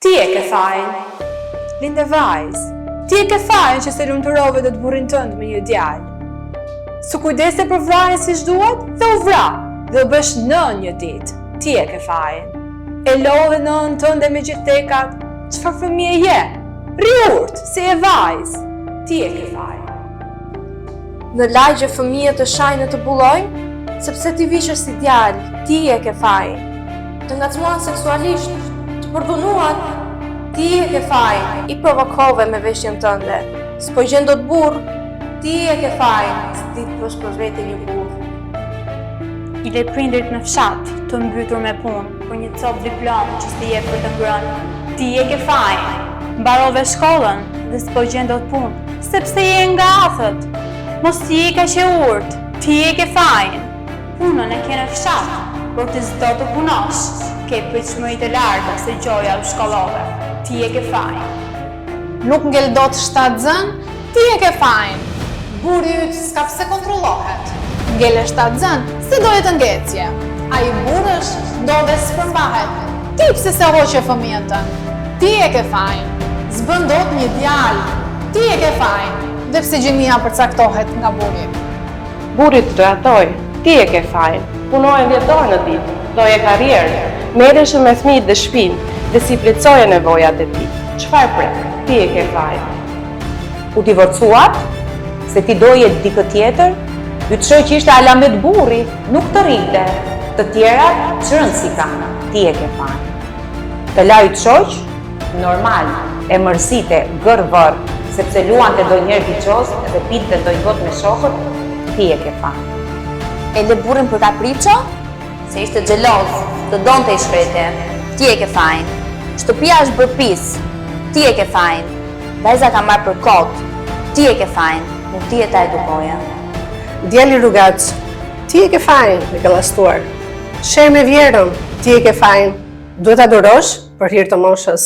Ti e ke fajin. Linde vajzë. Ti e ke fajin që s'e lumturove dot burrin tënd me një djalë. S'u kujdese për vllain siç duhet dhe u vra dhe u bësh nënë një ditë. Ti e ke fajin. E lodhe nënën tënde me gjithë tekat. Çfarë fëmije je? Rri urtë, se je vajzë. Ti e ke fajin. Në lagje fëmijët të shajnë e të bullojnë, sepse ti vishesh si djalë, ti e ke fajin. Të ngacmuan seksualisht, të përdhunuan, ti e ke fajin. I provokove me veshjen tënde, s'po gjen dot burrë, ti e ke fajin, s'di të bësh për vete një burrë. I le prindërit në fshat, të mbytur me punë, për një copë diplomë që s'të jep për të ngrënë, ti e ke fajin. Mbarove shkollën dhe s'po gjen dot punë, sepse je e ngathët. Mos ji kaq e urtë, ti e ke fajin. Punën e ke në fshat, por ti s'do të punosh, ke pritshmëri të larta se gjoja u shkollove, ti e ke fajin. Nuk ngel dot shtatzënë, ti e ke fajin. Burri yt s'ka pse kontrollohet. Ngele shtatzënë, se doje të ngecje. Ai burrë është, do dhe s'përmbahet. Ti pse s'e hoqe fëmijën tënd? Ti e ke fajin. S'bën dot një djalë. Ti e ke fajin. Dhe pse gjinia përcaktohet nga burri. Burri të tradhtoi, ti e ke fajin. Punoje 10 orë në ditë, doje karrierë, merreshe me fëmijët dhe shpinë, dhe s'i plotësoje nevojat e tij. Çfarë pret? Ti e ke fajin. U divorcuat, se ti doje dikë tjetër, yt shoq ishte alamet burri, nuk të rrinte. Të tjerat, ç'rëndësi kanë, ti e ke fajin. Të la yt shoq, normal, e mërzite, gërr vërr, sepse luante ndonjëherë bixhoz dhe pinte ndonjë gotë me shokët, ti e ke fajin. E le burrin për kapriço, se ishte xheloz, të donte i shkreti, ti e ke fajin. Shtëpia është bërë pis, ti e ke fajin. Vajza ka marrë për kot, ti e ke fajin, nuk dije ta edukoje. Djali rrugaç, ti e ke fajin, e ke llastuar. Sherr me vjehrrën, ti e ke fajin. Duhet ta durosh për hir të moshës.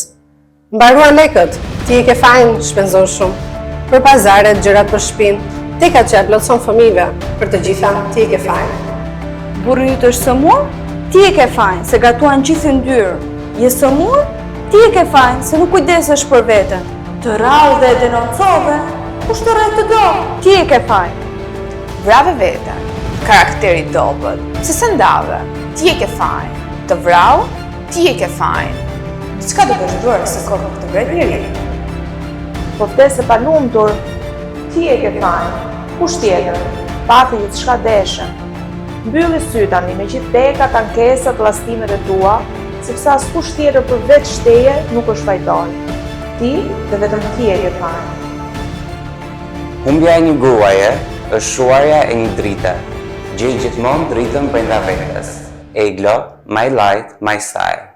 Mbaruan lekët, ti e ke fajin, shpenzon shumë. Për pazaret, gjërat për shpinë, tekat që ia plotëson fëmijëve, për të gjitha, ti e ke fajin. Burri yt është sëmurë, ti e ke fajin, se gatuan gjithë yndyrë. Je sëmurë, ti e ke fajin, se nuk kujdesesh për veten. Të rrahu dhe e denoncove, kush të rreh të do, ti e ke fajin. Vrave veten, karakter i dobët, pse s'e ndave, ti e ke fajin. Të vrau, ti e ke fajin. Diçka do kesh bërë se kot nuk të vret njeri. Po vdes e palumtur, ti e ke fajin. Kush tjetër? Pate gjithçka deshe. Mbylli sytë tani me gjithë tekat, ankesat, llastimet e tua, sepse askush tjetër përveç teje nuk është fajtor. Ti dhe vetëm ti e ke fajin. Humbja e një gruaje është shuarja e një drite. Gjej gjithmonë dritën brenda vetes. Eglo, My Light, My Style.